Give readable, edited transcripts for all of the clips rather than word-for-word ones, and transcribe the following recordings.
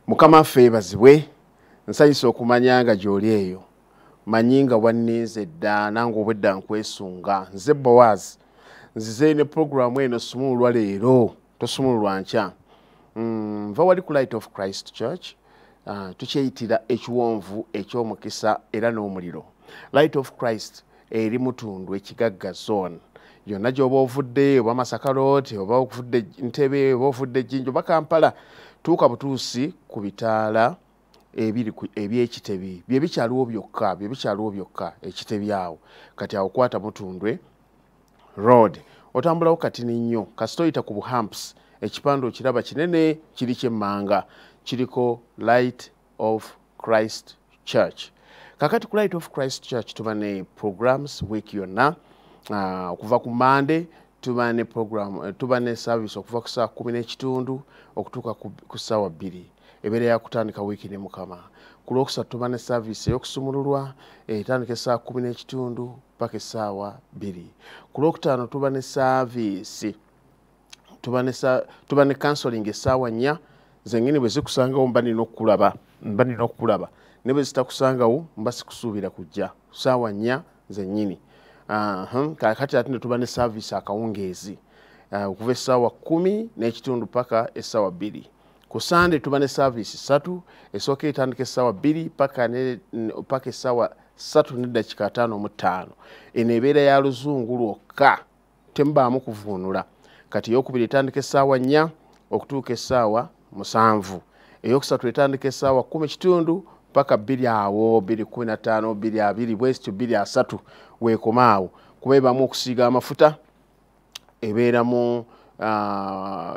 Mukama waffe yeebazibwe. Nsanyuse okumanya nga gy'oli eyo. Manyi nga wanninze dda nange obwedda nkwesunga. Nze Boaz. Nzize ne pulogulaamu eno sumululwa leero, tosumululwa nkya. Nva wali ku Light of Christ Church. Tukyeyitira ekiwonvu eky'omukisa era n'omuliro. Light of Christ eri Mutundwe Ekigagga Zone. Yonna gy'oba ovudde, oba Masaka Road, oba ovudde Ntebe, oba ovudde Jinja, oba Kampala, tuuka butuusi ku bitaala ebiri eby'Ekitebi. Bye bikyaliwo byokka, bye bikyaliwo byokka Ekitebi awo. Kati awo kwata Mutundwe Road. Otambulawo katini nnyo, kasita oyita ku Buhamps, ekipande okiraba kinene kiri ky'emmanga, kiriko Light of Christ Church. Kakati ku Light of Christ Church tuba ne programs week yonna. Okuva ku Monday tuba ne program, tuba ne service okuva ku ssaawa 10:15 okutuuka ku ssaawa 2. Ebeera yakutandika wiiki ne Mukama. Ku Lwokusatu tuba ne service ey'okusumululwa, etandika essaawa 10:15 paka essaawa 2. Ku Lwokutaano tuba ne service, tuba ne counseling essaawa 4. Zennyini bwe zikusangawo mba nina okukulaba, mba nina okukulaba. Ne bwe zitakusangawo mba sikusuubira kujja. Ssaawa 4 zennyini. Kaakati ate ne tuba ne service akawungeezi, okuva essaawa 10:15 paka essaawa 2. Ku Sunday tuba ne service 3, esooka etandika essaawa 2 paka essaawa 3:55. Eno ebeera ya luzungu lwokka, temubaamu kuvuunula. Kati eyokubiri etandika essaawa 4 okutuuka essaawa 7. Eyokusatu etandika essaawa 10:15 paka 2 awo, 2:15, 2:20, bwe zityo 2:30 weekoma awo. Kuba ebamu okusiiga amafuta, ebeeramu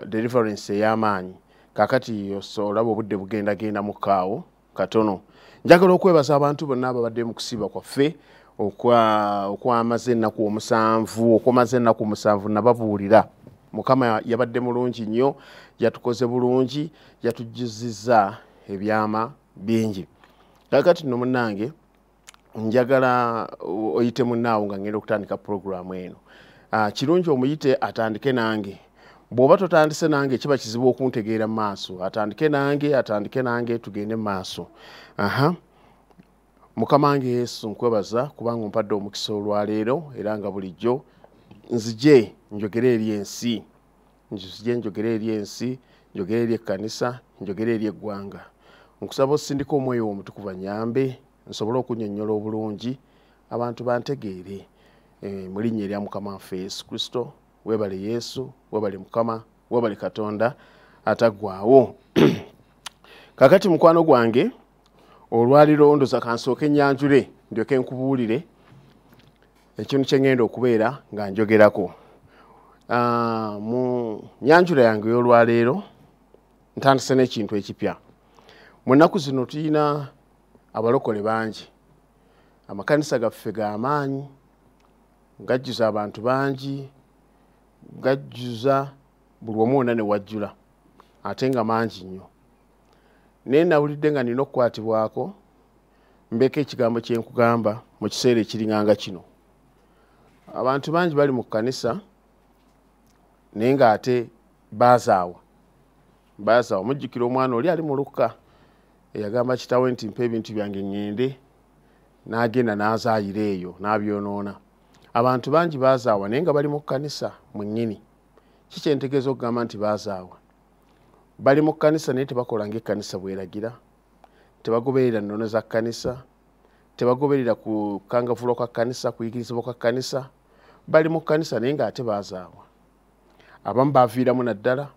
deliverance ey'amaanyi. Kaakati olaba obudde bugendagenda mu kaawo katono. Njagala okwebaza abantu bonna ababadde mu kusiiba kwaffe okwamaze ennaku 7, okwamaze ennaku 7 nababuulira. Mukama yabadde mulungi nnyo, yatukoze bulungi, yatujjuzizza ebyama bingi. Kaakati nno munnange, njagala oyite munnaawo nga ngenda okutandika pulogulaamu eno. Kirungi omuyite atandike nange. Bw'oba totandise nange kiba kizibu okuntegeera mu maaso. Atandike nange, atandike nange, tugende mu maaso. Mukama wange Yesu, nkwebaza kubanga ompadde omukisa olwaleero era nga bulijjo nzije njogere eri ensi, nzije njogere eri ensi, njogere eri ekkanisa, njogere eri eggwanga. Nkusaba osindike omwoyo wo omutukuvu annyambe nsobole okunnyonnyola obulungi abantu bantegeere. Mu linnya erya Mukama waffe Yesu Kristo. Weebale Yesu, weebale Mukama, weebale Katonda ataggwaawo. Kaakati mukwano gwange, olwaliro ndoza kansooke nnyanjule ndyoke nkubuulire ekintu kye ŋŋenda okubeera nga njogerako. Mu nnyanjula yange ey'olwaleero ntandise n'ekintu ekipya. Mu nnaku zino tulina abalokole bangi, amakanisa gaffe ga maanyi, gajjuza abantu bangi, gajjuza buli omu wonna ne wajjula, ate nga mangi nnyo. Naye nawulidde nga nina okukwatibwako mbeeko ekigambo kye nkugamba mu kiseera ekiringanga kino. Abantu bangi bali mu kkanisa naye ng'ate baazaawa, baazaawa. Mujjukira omwana oli ali mu Lukka eyagamba kitaawe nti mpa ebintu byange ŋŋende, n'agenda n'azaayira eyo n'abyonoona. Abantu bangi baazaawa naye nga bali mu kkanisa mwennyini. Ki kye ntegeeza okugamba nti baazaawa? Bali mu kkanisa naye tebakola ng'ekkanisa bw'eragira, tebagoberera nnono za kkanisa, tebagoberera kukangavvulwa kwa kkanisa, kuyigirizibwa kwa kkanisa. Bali mu kkanisa naye ng'ate baazaawa. Abamu baaviiramu naddala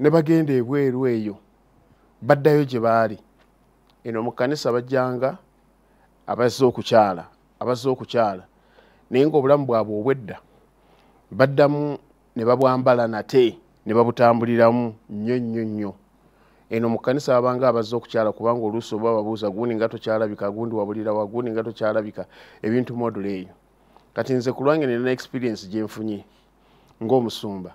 ne bagenda ebweru eyo, baddayo gye baali. Eno mu kkanisa bajjanga abazze okukyala, abazze okukyala, naye ng'obulamu bwabwe obwedda baddamu ne babwambala nate ne babutambuliramu nnyo nnyo nnyo. Eno mu kkanisa babanga abazze okukyala, kubanga oluusi oba babuuza gundi nga tokyalabika, gundi wabulira wa, gundi nga tokyalabika, ebintu modula eyo. Kati nze ku lwange nina experience gye nfunye ng'omusumba.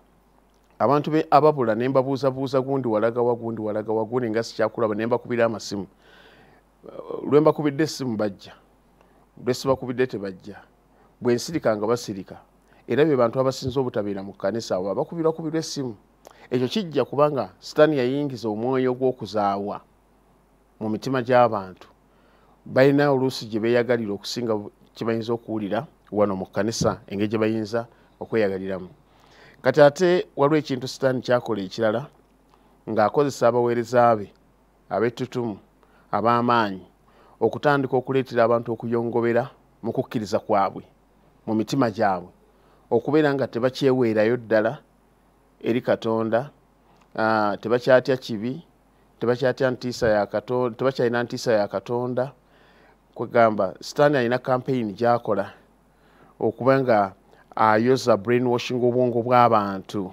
Abantu be ababula ne mbabuuzabuuza gundi walaga wa, gundi walaga wa, gundi nga sikyakulaba, ne mbakubira amasimu. Lwe mbakubidde essimu bajja, lwe sibakubidde tebajja. Bwe nsirika nga basirika. Era be bantu abasinze obutabeera mu kkanisa abo abakubirwakubirwa essimu. Ekyo kijja kubanga Sitaani yayingiza omwoyo gw'okuzaawa mu mitima gy'abantu. Balina oluusi gye beeyagalira okusinga kye bayinza okuwulira wano mu kkanisa, engeri gye bayinza okweyagaliramu. Kati ate waliwo ekintu Sitaani kyakola ekirala ng'akozesa abaweereza be ab'ettutumu ab'amaanyi okutandika okuleetera abantu okuyongobera mu kukkiriza kwabwe mu mitima gyabwe, okubeera nga tebakyeweerayo ddala eri Katonda, tebakyatya kibi, tebakyatya ntiisa ya Katonda, tebakyalina ntiisa ya Katonda. Kwegamba Sitaani alina kampeyini gy'akola okuba nga ayoza brainwashing obwongo bw'abantu,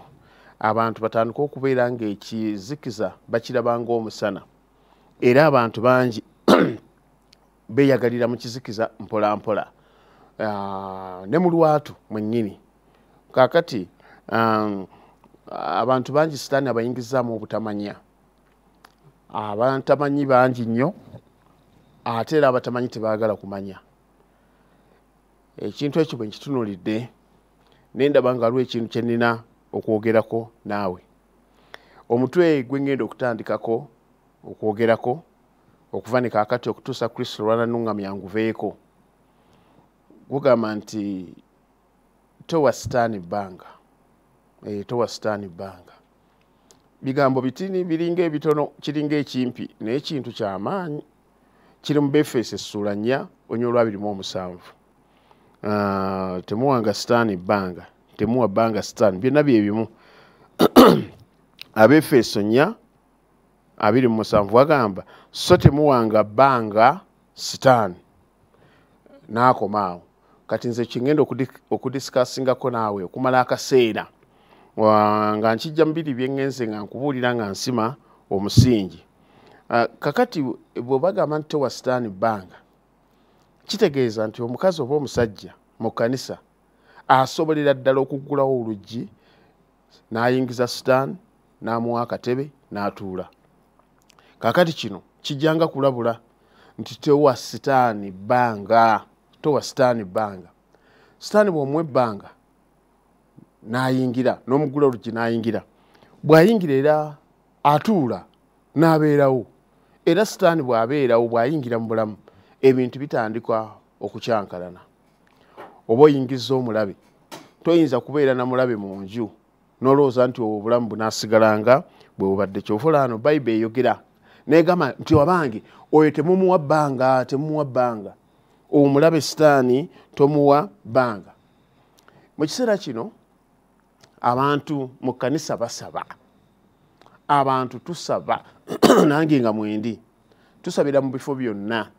abantu batandike okubeera ng'ekizikiza bakiraba ng'omusana. Era abantu bangi beeyagalira mu kizikiza mpola mpola, ne mu lwatu mwennyini. Kaakati abantu bangi Sitaani abayingizaamu obutamanya. Abatamanyi bangi nnyo, ate era abatamanyi tebaagala kumanya. Ekintu ekyo bwe nkitunuulidde ne ndaba nga waliwo ekintu kye nnina okwogerako naawe. Omutwe gwe ngenda okutandikako okwogerako okuva ne kaakati okutuusa Kristo lw'anannuŋŋamya nguveeko, gugamba nti towa Sitaani bbanga. Towa Sitaani bbanga. Bigambo bitini biringa ebitono, kiringa ekimpi, naye kintu kyamaanyi. Kiri mu Befeso essuula 4 olunyiriri 27. Temuwanga Sitaani bbanga, temuwa bbanga Sitaani, byonna bye bimu. Abefeso 4:27 wagamba so temuwanga bbanga Sitaani. N'akoma awo. Kati nze kingenda okudiscussingako naawe okumala akaseera nga nkijja mu biri bye ŋŋenze nga nkubuulira nga nsima omusingi. Kakati bwe bagamba nti towa Sitaani bbanga, kitegeeza nti omukazi oba omusajja mu kkanisa asobolera ddala okuggulawo oluggi n'ayingiza Sitaani n'amuwa akatebe n'atuula. Kaakati kino kijjanga kulabula nti towa Sitaani bbanga, towa Sitaani bbanga. Sitaani bw'omuwa ebbanga n'ayingira, n'omuggula oluggi n'ayingira, bw'ayingira era atuula n'abeerawo. Era Sitaani bw'abeerawo, bw'ayingira mu bulamu, ebintu bitandika okukyankalana. Oba oyingiza omulabe, toyinza kubeera na mulabe mu nju n'olowooza nti obulamu bunaasigalanga bwe bubadde. Kyova olaba no Bayibuli eyogera n'egamba nti wabange oyo temumuwa bbanga, temumuwa bbanga. Omulabe Sitaani tomuwa bbanga. Mu kiseera kino abantu mu kkanisa basaba, abantu tusaba nange nga mwendi tusabira mu bifo byonna,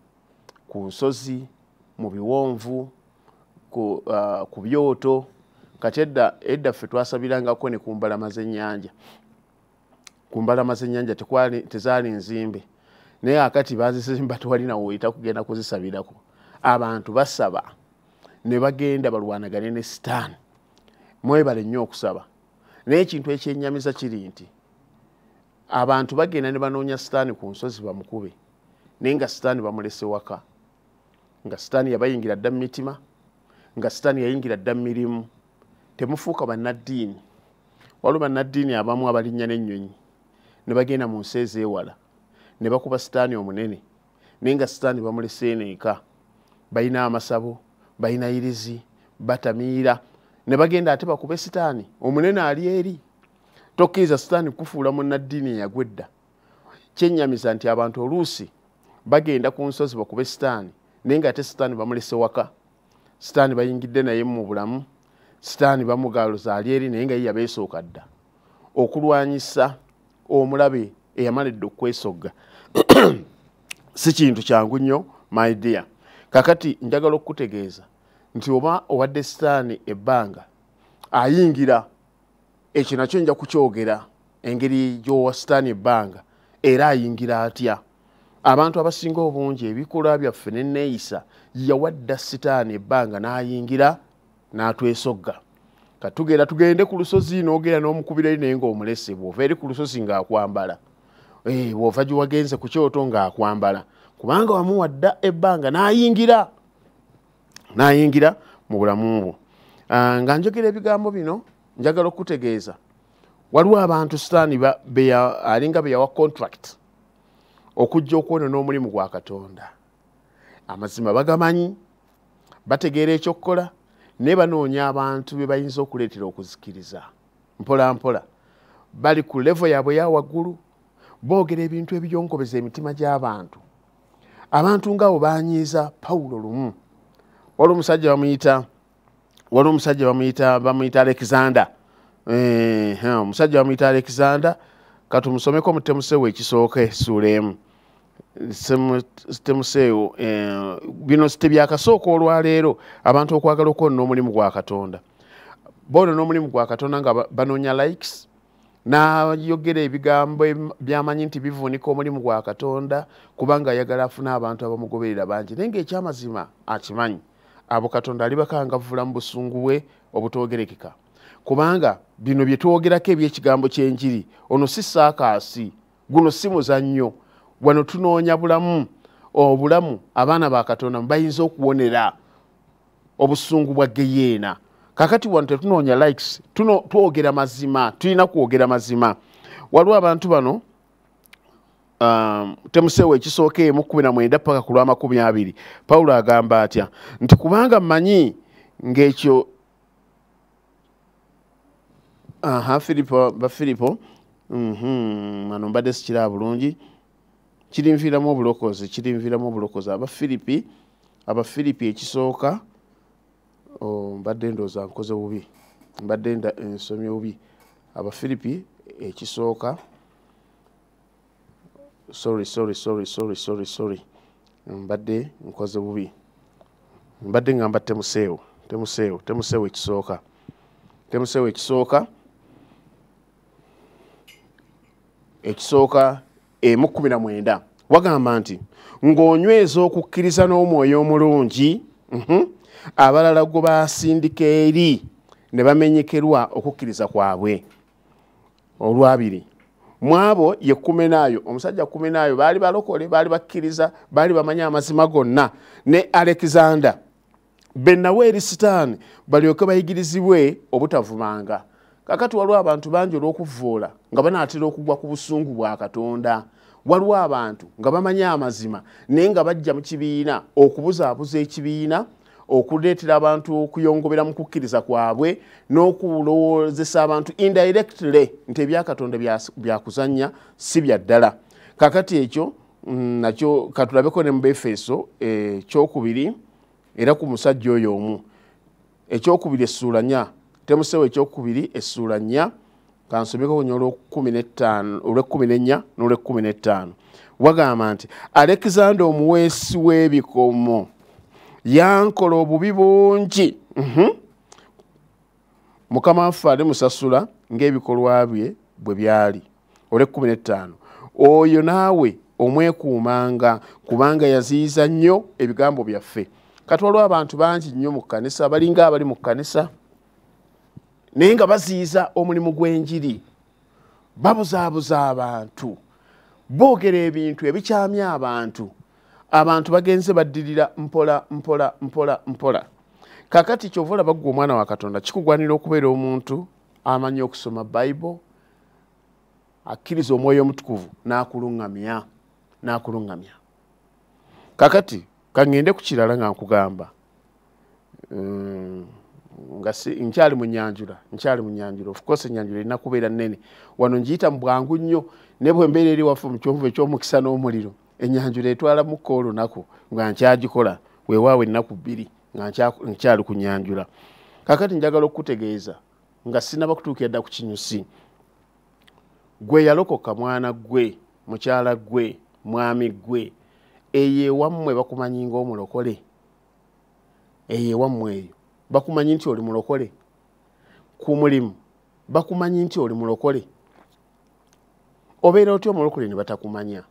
ku nsozi, mu biwonvu, ku byoto. Kati edda ffe twasabirangako ne ku mbalama z'ennyanja. Ku mbalama z'ennyanja tezaali nzimbe, naye akati baazizimba tewali nawe oyita kugenda kuzisabirako. Abantu basaba ne bagenda balwanagane ne Sitaani. Mwebale nnyo okusaba, naye ekintu ekyennyamiza kiri nti abantu bagenda ne banoonya Sitaani ku nsozi bamukube, naye nga Sitaani bamulese waka, nga Sitaani yabayingira dda mu mitima, nga Sitaani yayingira dda mu mirimu. Temufuuka bannaddiini. Waliwo bannaddiini abamu abalinnya n'ennyonyi ne bagenda mu nsi ezeewala ne bakuba Sitaani omunene, naye nga Sitaani bamulese eno eka. Balina amasabo, balina yirizi, batamiira, ne bagenda ate bakube Sitaani omunene ali eri. Tokkiriza Sitaani kufuula munnaddiini eyagwa edda. Kyennyamiza nti abantu oluusi bagenda ku nsozi bakube Sitaani, naye nga ate Sitaani bamulese waka. Sitaani bayingidde naye mu bulamu, Sitaani bamugaluza ali eri, naye nga ye yabeesooka dda. Okulwanyisa omulabe eyamala edda okwesogga si kintu kyangu nnyo, my dear. Kakati njagala okukutegeeza nti oba owadde Sitaani ebbanga ayingira, ekyo nakyo nja kukyogera engeri gy'owa Sitaani ebbanga era ayingira atya. Abantu abasinga obungi ebikolwa byaffe n'enneeyisa yawadda Sitaani ebbanga n'ayingira n'atwesogga. Katugenda tugende ku lusozi n'ogenda n'omukubira eri naye ng'omulese. Bw'ova eri ku lusozi ng'akwambala, bw'ova gye wagenze ku kyoto ng'akwambala, kubanga wamuwadda ebbanga n'ayingira mu bulamu bwo. Nga njogera ebigambo bino njagala okutegeeza Waliwo abantu Sitaani alinga be yawa contract okujja okwonoona omulimu gwa Katonda. Amazima bagamanyi, bategeera ekyokukola, naye banoonya abantu be bayinza okuleetera okuzikiriza. Mpola mpola bali ku level yaabwe ya waggulu, boogera ebintu ebiyonkobeza emitima gy'abantu. Abantu ng'abo banyiiza Pawulo lumu. Waliwo omusajja bamuyita Alexander. Omusajja bamuyita Alexander, katumusomeko mu Timoseewo ekisooka essuula 1. Timoseewo, bino tebyakasooka olwaleero abantu okwagala okwonoona omulimu gwa Katonda. Boonoona omulimu gwa Katonda nga banoonya likes, n'ayogera ebigambo by'amanyi nti bivuunika omulimu gwa Katonda kubanga ayagala afune abantu abamugoberera bangi. Naye ng'ekyamazima akimanyi, abo Katonda alibakangavvula mu busungu bwe obutoogerekeka. Kubanga bino bye twogerako eby'ekigambo ky'enjiri, ono si saakaasi, guno si muzannyo. Wano tunoonya bulamu, obulamu abaana ba Katonda bayinza okuwonera obusungu bwa Geyeena. Kakati wano tetunoonya likes, twogera mazima, tulina kwogera mazima. Waliwo abantu bano, Timoseewo ekisooka 1:19 paka ku lwa 20, Pawulo agamba atya nti kubanga mmanyi ng'ekyo Filipo, ano mbadde sikiraba bulungi, kirinviiramu obulokozi. Abafilipi ekisooka, mbadde ndowooza nkoze bubi, mbadde nsomye bubi. Abafilipi ekisooka, sorry, mbadde nkoze bubi, mbadde ngamba Timoseewo ekisooka, Timoseewo ekisooka 1:19 wagamba nti ng'onyweza okukkiriza n'omwoyo omulungi, abalala gwe basindika eri ne bamenyekerwa okukkiriza kwabwe. Olwabiri mwabo ye Kumenaayo, omusajja Kumenaayo baali balokole, baali bakkiriza, baali bamanyi amazima gonna, ne Alexander bennawe eri Sitaani balyoke bayigirizibwe obutavumanga. Kakati waliwo abantu bangi olw'okuvvoola nga banaatera okugwa ku busungu bwa Katonda. Waliwo abantu nga bamanyi amazima naye nga bajja mu kibiina okubuzaabuza ekibiina, okuleetera abantu okuyongobera mu kukkiriza kwabwe n'okulowoozesa abantu indirectly nti ebya Katonda byakuzannya si bya ddala. Kakati ekyo nakyo katulabeko ne mu Befeso ekyokubiri, era ku musajja oyo omu, ekyokubiri essuula 4, Timoseewo ekyokubiri essuula 4, kansomeko nnyo olw'okukkumi n'ettaano, olw'ekkumi n'ennya n'olw'ekkumi n'ettaano. Wagamba nti Alexander omuweesi w'ebikomo yankola obubi bungi, Mukama waffe alimusasula ng'ebikolwa bye bwe byali. Olw'ekkumi n'ettaano, oyo naawe omwekuumanga kubanga yaziyiza nnyo ebigambo byaffe. Kati waliwo abantu bangi nnyo mu kkanisa, balinga abali mu kkanisa naye nga baziyiza omulimu gw'enjiri, babuzaabuza abantu, boogera ebintu ebikyamya abantu. Abantu bagenze baddirira mpola mpola mpola mpola. Kakati ky'ova olaba ggwe omwana wa Katonda kikugwanira okubeera omuntu amanyi okusoma Bible, akkiriza omwoyo omutukuvu n'akuluŋŋamya, n'akuluŋŋamya. Kakati kaŋŋende ku kirala nga nkugamba, nga nkyali mu nnyanjula, of course ennyanjula erina kubeera nnene. Wano ngiyita mu bwangu nnyo, ne bwe mbeera eri waffe mu kyonvu eky'omukisa n'omuliro, ennyanjula etwalamuko olunaku nga nkyagikola, weewaawo ennaku 2 nga nkyali ku nnyanjula. Kakati njagala okukutegeeza nga sinnaba kutuukira dda ku kinyusi. Gwe yalokoka mwana gwe, mukyala gwe, mwami gwe, eyo ewammwe bakumanyi ng'omulokole, eyo ewammwe eyo bakumanyi nti oli mulokole, ku mulimu bakumanyi nti oli mulokole. Obeera otya omulokole ne batakumanya?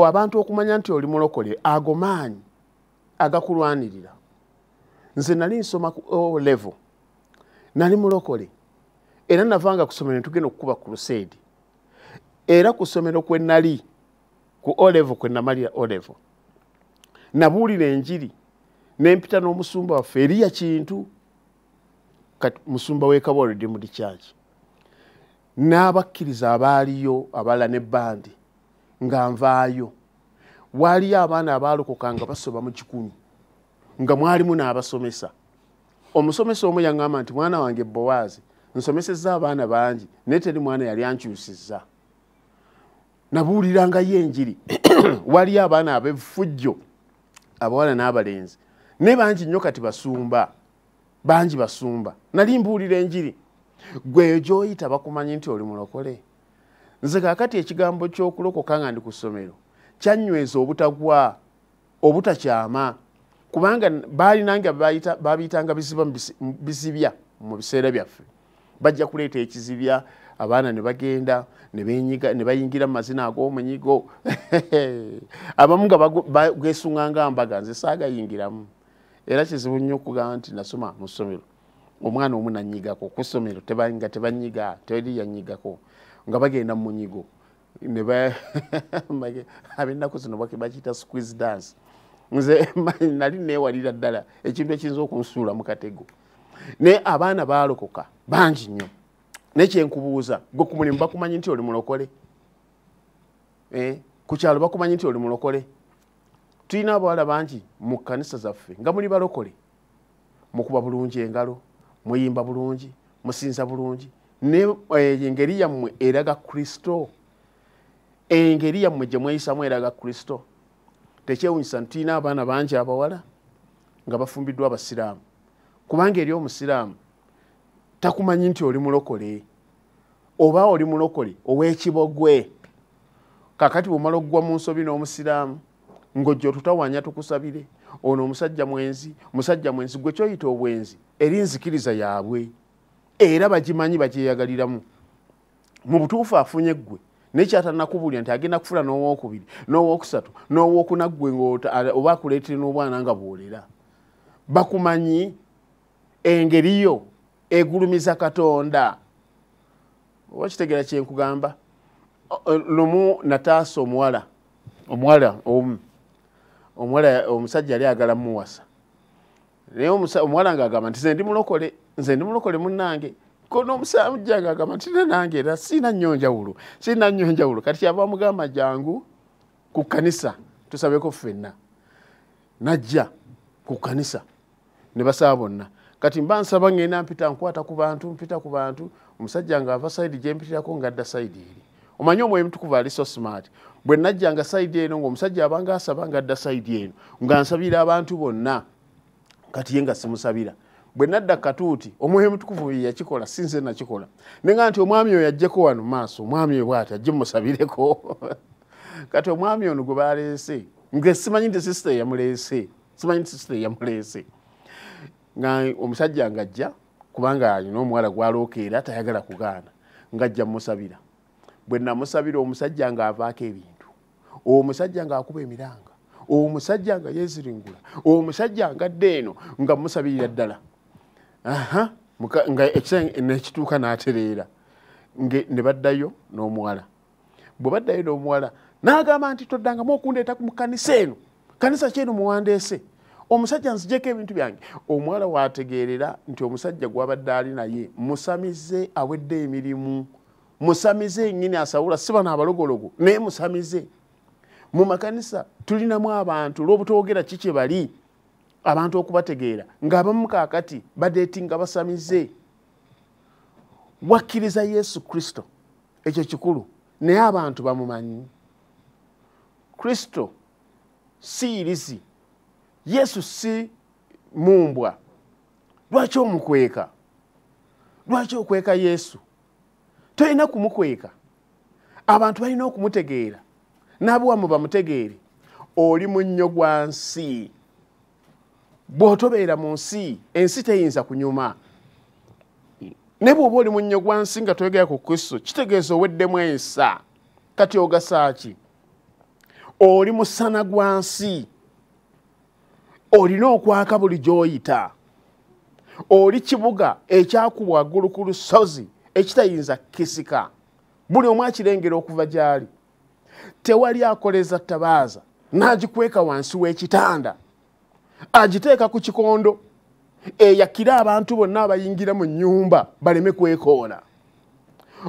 Abantu okumanya nti oli mulokole, ago maanyi agakulwanirira. Nze nali nsoma ku O level, nali mulokole, era navanga ku ssomero ne tugenda okukuba crusade. Era ku ssomero kwe nali, ku O level kwe namalira O level, nabuulira enjiri ne mpita n'omusumba waffe Eriya Kintu, kati musumba w'e Kabwa Redeemed Church. N'abakkiriza abaaliyo abalala ne bandi nga nvaayo, waaliyo abaana abaalokoka nga basoba mu 100, nga mwalimu n'abasomesa. Omusomesa omu yaŋŋamba nti mwana wange Bowaazi, nsomesezza abaana bangi naye teri mwana yali ankyusizza. Nabuulirangayo enjiri. Waliyo abaana ab'effujjo, abawala n'abalenzi, naye bangi nnyo kati basumba, bangi basumba. Nali mbuulira enjiri. Gwe gy'oyita bakumanyi nti oli mulokole. Nze kaakati ekigambo ky'okulokoka nga ndi ku ssomero kyanyweza obutagwa, obutakyama, kubanga baalinanga babiyitanga bizibya mu biseera byaffe. Bajja kuleeta ekizibya, abaana ne bagenda ne benyiga ne bayingira mu mazina ag'omunyigo. Abamu nga bagwesunganga mbaga, nze saagayingiramu. Era kizibu nnyo okugamba nti nasoma mu ssomero omwana omu nanyigako ku ssomero, tebanyiga, teri yanyigako, nga bagenda mu munyigo ab'ennaku zino bakiyita squeeze dance. Nze nali neewalira ddala ekintu ekiyinza okunsuula mu katego. Naye abaana baalokoka bangi nnyo. Naye kyenkubuuza, gwe ku mulimu bakumanyi nti oli mulokole? Ku kyalo bakumanyi nti oli mulokole? Tulina abawala bangi mu kkanisa zaffe nga muli balokole, mukuba bulungi engalo, muyimba bulungi, musinza bulungi, naye engeri yammwe eraga Kristo. Engeri yammwe gye mweyisamu eraga Kristo. Tekyewuunyisa nti tulina abaana bangi abawala nga bafumbiddwa abasiraamu, kubanga eri omusiraamu takumanyi nti oli mulokole, oba oli mulokole ow'ekibogwe. Kaakati bw'omala okugwa mu nsobi n'omusiraamu ng'ojja otutawaanya tukusabire, ono omusajja mwenzi, musajja mwenzi, gwe kyoyita obwenzi eri nzikiriza yaabwe, era bagimanyi, bagyeyagaliramu. Mu butuufu afunye ggwe, naye kyatannakubulira nti agenda kufuna n'owookubiri n'owookusatu n'owookuna ggwe oba akuleetere n'obwana nga bw'olera. Bakumanyi, engeri yo egulumiza Katonda. Oba kitegeera kye nkugamba? Lumu nataasa omuwala, omuwala omu, omuwala omusajja yali ayagala mmuwasa, naye omuwala ng'agamba nti nze ndi mulokole, nze ndi mulokole munnange. Ko n'omusajja ng'agamba nti nange era sirina nnyo njawulo, sirina nnyo njawulo. Kati kyava amugamba jangu ku kkanisa tusabeko ffenna. Najja ku kkanisa ne basaba bonna. Kati mba nsaba ngenda mpita nkwata ku bantu, mpita ku bantu, omusajja ng'ava sayidi gye mpitirako ng'adda sayidi eri. Omanyi Omwoyo Mutukuvu ali so smart. Bwe najjanga sayidi eno ng'omusajja abanga asaba ng'adda sayidi eno, nga nsabira abantu bonna, kati ye nga simusabira. Bwe nadda katuuti, Omwoyo Mutukuvu ye yakikola, si nze nakikola. Ne nga nti omwami oyo ajjeko wano maaso, omwami oyo bw'ati ajje mmusabireko. Kati omwami ono gwe baleese, nge simanyi nti sister yamuleese, simanyi nti sister yamuleese. Nga omusajja ng'ajja, kubanga alina omuwala gw'alookeera tayagala kugaana, ng'ajja mmusabira. Bwe namusabira omusajja ng'avaako ebintu, omusajja ng'akuba emiranga, omusajja nga yeeziringula, omusajja ng'adda eno nga mmusabirira ddala. Aha, nga ekisenge nekituuka n'atereera, ne baddayo n'omuwala. Bwe baddayo n'omuwala n'agamba nti toddangamu okundeeta mu kkanisa eno, kkanisa ki eno muwandeese, omusajja nzigyeko ebintu byange. Omuwala w'ategeerera nti omusajja gw'abadde ali naye musamize, awedde emirimu, musamize yennyini asawula, si bano abalogologo, naye musamize. Mu makanisa tulinamu abantu olw'obutoogera ki kye bali, abantu okubategeera ng'abamu kaakati badeetinga basamize. Wakkiriza Yesu Kristo, ekyo kikulu, naye abantu bamumanyi. Kristo si irizi, Yesu si mumbwa. Lwaki omukweka? Lwaki okweka Yesu? Tolina kumukweka. Abantu balina okumutegeera, n'abawamu bamutegeere. Oli munnyo gwa nsi. Bw'otobeera mu nsi, ensi teyinza kunyuma. Ne bw'oba oli munnyo gwa nsi nga toyogera ku Kristo, kitegeeza oweddemu ensa. Kati ogasa ki? Oli musana gwa nsi. Olina okwaka buli gy'oyita. Oli kibuga ekyakubwa waggulu ku lusozi ekitayinza kukisika. Buli omu akirengera okuva gy'ali. Tewali akoleza ttabaaza n'agikweka wansi w'ekitanda, agiteeka ku kikondo eyakira abantu bonna abayingira mu nnyumba baleme kwekoona.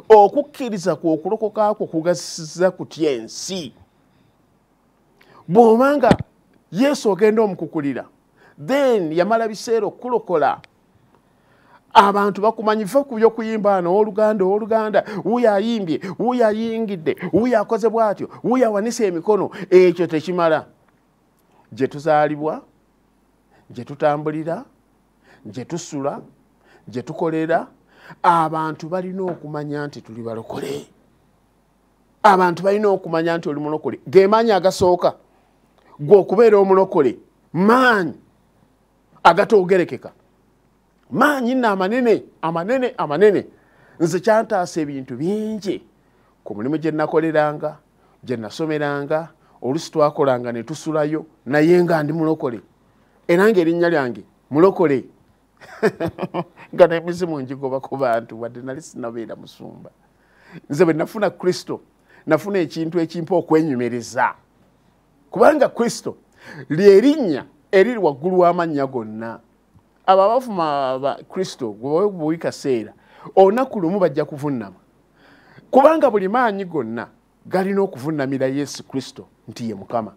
Okukkiriza kwo, okulokoka kwo kugasiza kutya ensi? Bw'obanga Yesu ogenda omukukulira, then yamala biseera okukulokola. Abantu bakumanyi, va ku by'okuyimba ano, owooluganda, owooluganda, wuuyo ayimbye, wuuyo ayingidde, wuuyo akoze bw'atyo, wuuyo awanise emikono. Ekyo tekimala. Gye tuzaalibwa, gye tutambulira, gye tusula, gye tukolera, abantu balina okumanya nti tuli balokole. Abantu balina okumanya nti oli mulokole. Ge maanyi agasooka gwe okubeera omulokole, maanyi agatoogerekeka, maanyi nno amanene amanene amanene. Nze kyantaasa ebintu bingi ku mulimu gye nakoleranga, gye nasomeranga. Olusi twakolanga ne tusulayo, naye nga ndi mulokole, era ng'erinnya lyange mulokole, nga n'emizimu ngigoba ku bantu, wadde nali sinabeera musumba. Nze bwe nafuna Kristo, nafuna ekintu ekimpa okwenyumiriza, kubanga Kristo lyerinnya eriri waggulu w'amannya gonna. Abo abafuma ba Kristo bwe kaseera, olunaku lumu bajja kuvunnama, kubanga buli maanyi gonna galina okuvunnamira Yesu Kristo nti ye Mukama.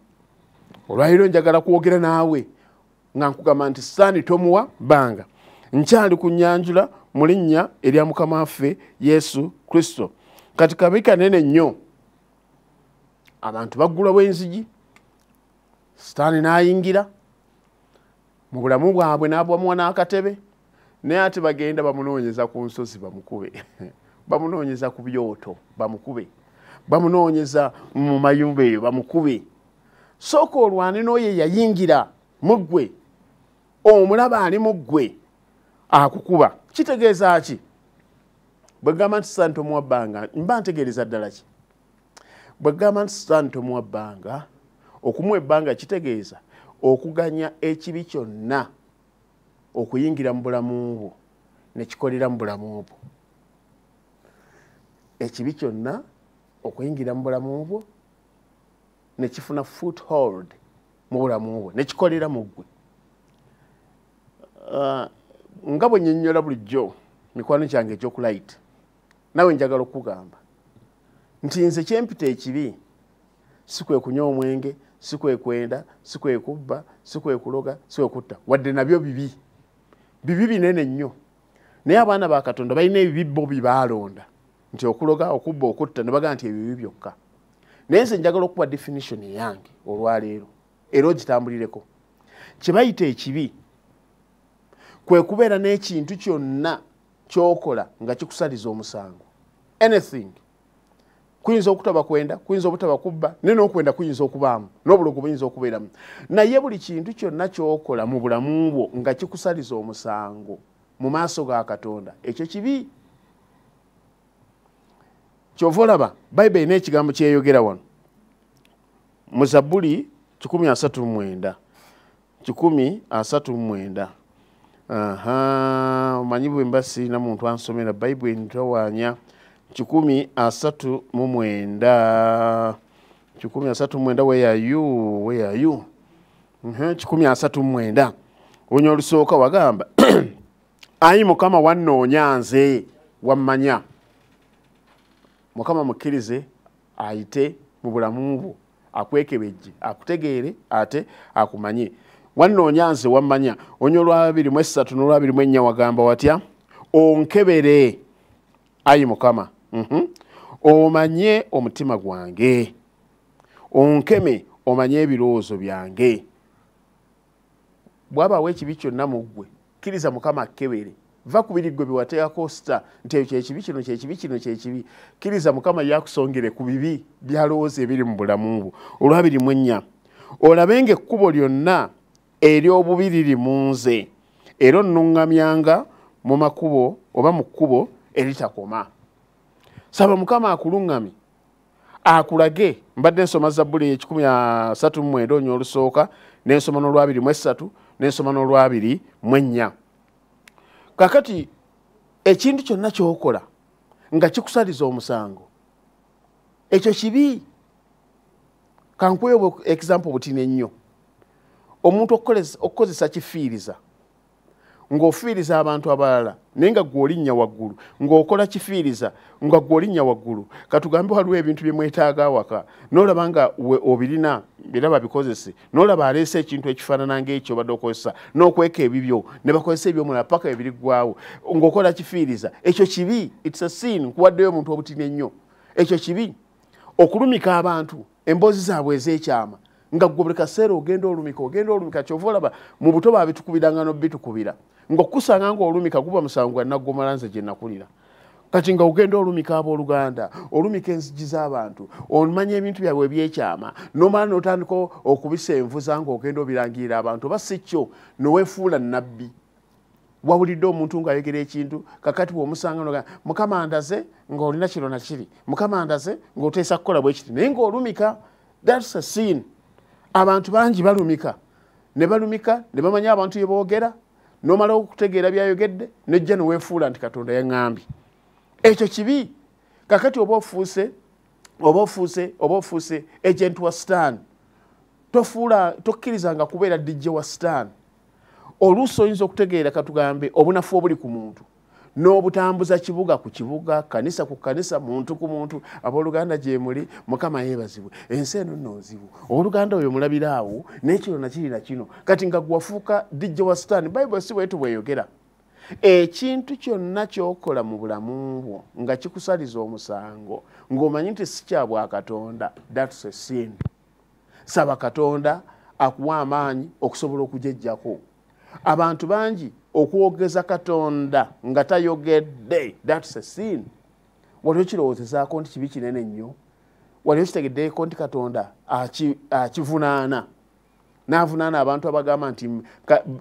Olwaleero njagala kwogera naawe nga nkugamba nti Sitaani tomuwa bbanga. Nkyali ku nnyanjula mu linnya erya Mukama waffe Yesu Kristo. Kati kabi kanene nnyo, abantu baggulawo enzigi, Sitaani n'ayingira mu bulamu bwabwe n'abamuwa n'akatebe, naye ate bagenda bamunoonyeza ku nsozi bamukube, bamunoonyeza ku byoto bamukube, bamunoonyeza mu mayumba eyo bamukube. Sooka olwane n'oyo eyayingira mu ggwe, omulaba ali mu ggwe akukuba. Kitegeeza ki? Bwe ggamba nti Sitaani tomuwa bbanga, mba ntegeereza ddala ki? Bwe ggamba nti Sitaani tomuwa bbanga, okumuwa ebbanga kitegeeza okuganya ekibi kyonna okuyingira mu bulamu bwo ne kikolera mu bulamu bwo. Ekibi kyonna okuyingira mu bulamu bwo ne kifuna foothold mu bulamu bwo ne kikolera mu ggwe. Nga bwe nnyonnyola bulijjo mikwano gyange egy'okulayita, nawe njagala okukugamba nti nze kyempita ekibi si kwe kunywa omwenge, si kwe kwenda, si kwe kubba, si kwe kuloga, si kwe kutta, wadde nabyo bibi, bibi binene nnyo. Naye abaana ba Katonda balina ebibi bo bye baalonda nti okuloga, okubba, okutta, ne bagamba nti ebibi byokka. Naye nze njagala okuwa definition eyange olwaleero era ogitambulireko. Kye bayita ekibi kwe kubeera n'ekintu kyonna ky'okola nga kikusaliza omusango. Anything. Kuyinza okutaba kwenda, kuyinza obutaba kubba, naye n'okwenda kuyinza okubaamu, n'obulogo buyinza okubeeramu. Naye buli kintu kyonna ky'okola mu bulamu bwo nga kikusaliza omusango mu maaso ga Katonda, ekyo kibi. Kyova olaba Bayibuli erina ekigambo kyeyogera wano mu Zabbuli 139, 139. Aha, omanyi bwe mba sirina muntu ansomera Bayibuli ntawaanya. 139, 139. Where are you? Where are you? 139 onya olusooka wagamba, ayi Mukama wannoonya nze wammanya. Mukama mukkirize ayite mu bulamu bwo, akwekebejje, akutegeere ate akumanye. Wannoonya nze wammanya. Onya olwabiri mu esatu n'olwabiri mu ennya wagamba watya? Onkebere ayi Mukama, omanye omutima gwange, onkeme omanye ebirowoozo byange. Bw'abaawo ekibi kyonna mu ggwe, kkiriza Mukama akkebere. Va ku biri ggwe bye wateekako sita nti ekyo kyekibi, kino kyekibi, kino kyekibi. Kkiriza Mukama yakusongere ku bibi by'alowooza ebiri mu bulamu bwo. 24, olabe ng'ekkubo lyonna ery'obubi liri mu nze, era onnuŋŋamyanga mu makubo oba mu kkubo eritakoma. Saba Mukama akuluŋŋamye, akulage. Mbadde nsoma Zabbuli 139 onya olusooka, n'ensoma n'olwabiri mu esatu, n'ensoma n'olwabiri mu ennya. Kakati ekintu kyonna ky'okola nga kikusaliza omusango, ekyo kibi. Kankuwe example butini ennyo. Omuntu okukozesa kifiiriza, Ng'ofiiriza abantu abalala naye nga ggwe olinnya waggulu, ng'okola kifiiriza nga ggwe olinnya waggulu. Katugambe waliwo ebintu bye mwetaaga awaka, n'olaba nga obirina era babikozese, n'olaba aleese ekintu ekifaanana ng'ekyo obadde okozesa, n'okweka ebibyo ne bakozesa eby'omulala paka ebiriggwawo, ng'okola kifiiriza. Ekyo kibi, it's a sin. Nkuwaddeyo omuntu obutini ennyo, ekyo kibi. Okulumika abantu emboozi zaabwe ez'ekyama nga ggwe buli kaseera ogenda olumika, ogenda olumika. Kyova olaba mu buto baabitukubiranga n'obitukubira, ng'okusanga ng'olumika guba musango gwa naggomala nze gye nakulira. Kati nga ogenda olumika abooluganda, olumika enzigi z'abantu, omanya ebintu byabwe ebyekyama, n'omala n'otandika okubisenvuza ng'ogenda obirangirira abantu, oba si kyo neweefuula nnabbi. Wawulidde omuntu ng'ayogera ekintu, kakati bw'omusanga n'ogamba Mukama ndaze ng'olina kino na kiri, Mukama ndaze ng'oteesa kukola bwe kiti, naye ng'olumika. That's a sin. Abantu bangi balumika, ne balumika ne bamanya abantu bye boogera, n'omala okutegeera by'ayogedde n'ojja ne weefuula nti Katonda yaŋŋambye. Ekyo kibi. Kakati oba ofuuse agent wa Sitaani. Tokkirizanga kubeera DJ wa Sitaani. Oluusi oyinza okutegeera, katugambe, obunafu obuli ku muntu n'obutambuza kibuga ku kibuga, kanisa ku kanisa, muntu ku muntu. Abooluganda gye muli, Mukama yeebazibwe, ensi eno nno nzibu. Owooluganda oyo mulabira awo n'ekino na kiri na kino. Kati nga gwafuuka DJ wa Sitaani. Bayibuli si bwetu bweyogera. Ekintu kyonna ky'okola mu bulamu bwo nga kikusaliza omusango, ng'omanyi nti si kya bwa Katonda, that's a sin. Saba Katonda akuwa amaanyi okusobola okugyejjako. Abantu bangi okwogeza Katonda nga tayogedde, that's a sin. Wali okirowoozezaako nti kibi kinene nnyo? Wali okitegeddeko nti Katonda akivunaana? N'avunaana abantu abagamba nti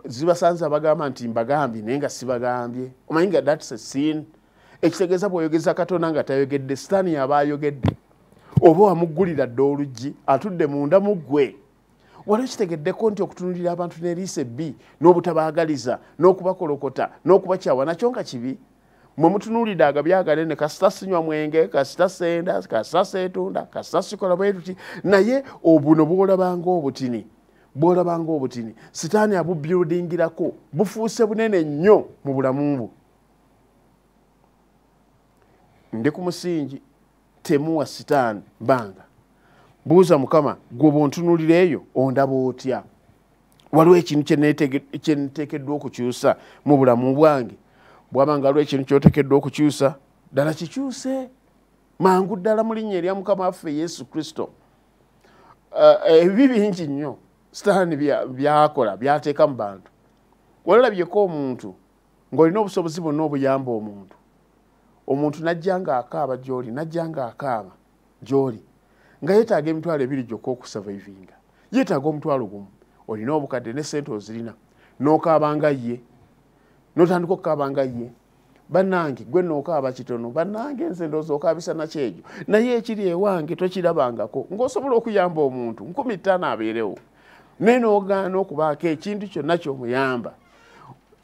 zibasanze, abagamba nti mbagambye naye nga sibagambye. Omanyi nga that's a sin. Ekitegeeza bw'oyogeza Katonda nga tayogedde, Sitaani yaba ayogedde. Oba wamuggulira dda oluggi, atudde munda mu ggwe. Wali okitegeddeko nti okutunuulira abantu n'eriiso ebbi, n'obutabaagaliza, n'okubakolokota, n'okubakyawa nakyo nga kibi? Mwe mutunuulidde agabi aganene, kasita sinywa mwenge, kasita senda, kasita seetunda, kasita sikola bwe tuti. Naye obuno bw'olabanga obutini, bw'olabanga obutini, Sitaani abubuildingirako, bufuuse bunene nnyo mu bulamu bwo. Ndi ku musingi, temuwa Sitaani bbanga. Buuza Mukama, ggwe bw'ontunuulira eyo ondaba otya? Waliwo ekintu kye nteekeddwa okukyusa mu bulamu bwange? Bw'aba nga waliwo ekintu ky'oteekeddwa okukyusa, ddala kikyuse mangu ddala mu linnya erya Mukama waffe Yesu Kristo. Ebibi bingi nnyo Sitaani by'akola, by'ateeka mu bantu. Walalabyeko omuntu ng'olina obusobozi bwonna obuyamba omuntu, omuntu n'ajja ng'akaaba gy'oli, n'ajja ng'akaaba gy'oli, nga yeetaaga 20,000 gyokka okusurvivinga, yeetaaga 10,000, olina obukadde ne ssente ozirina, n'okaaba nga ye, n'otandika okukaaba nga ye. Bannange gwe n'okaaba kitono, bannange nze ndowooza okaabisa nakyejo, naye ekiri ewange tokirabangako. Ng'osobola okuyamba omuntu 5,000 abeerewo, naye n'ogaana okubaako ekintu kyonna ky'omuyamba.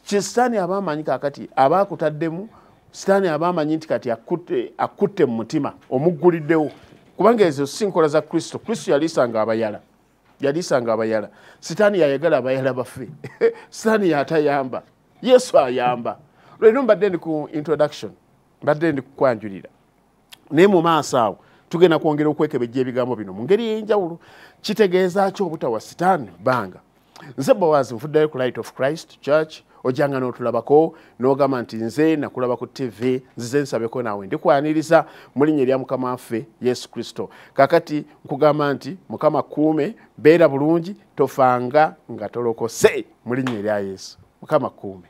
Sitaani aba amanyi kaakati aba akutaddemu, Sitaani aba amanyi nti kati akutte mu mutima, omugguliddewo. Kubanga ezo si nkola za Kristo. Kristo yaliisanga abayala, yaliisanga abayala. Sitaani yayagala abayala baffe. Sitaani yatayamba, Yesu ayamba. Leero mbadde ndi ku introduction, mbadde ndi kukwanjulira, naye mu maaso awo tugenda kwongera okwekebejja ebigambo bino mu ngeri ey'enjawulo. Kitegeeza ki obutawa Sitaani bbanga? Nze Bowazi, nvuddeyo ku Light of Christ Church. Ojjanga n'otulabako n'ogamba nti nze nakulaba ku TV, nzize nsabeko naawe. Ndikwaniriza mu linnya erya Mukama waffe Yesu Kristo. Kakati nkugamba nti Mukama kkuume, beera bulungi, tofanga nga tolokose mu linnya erya Yesu. Mukama kkuume.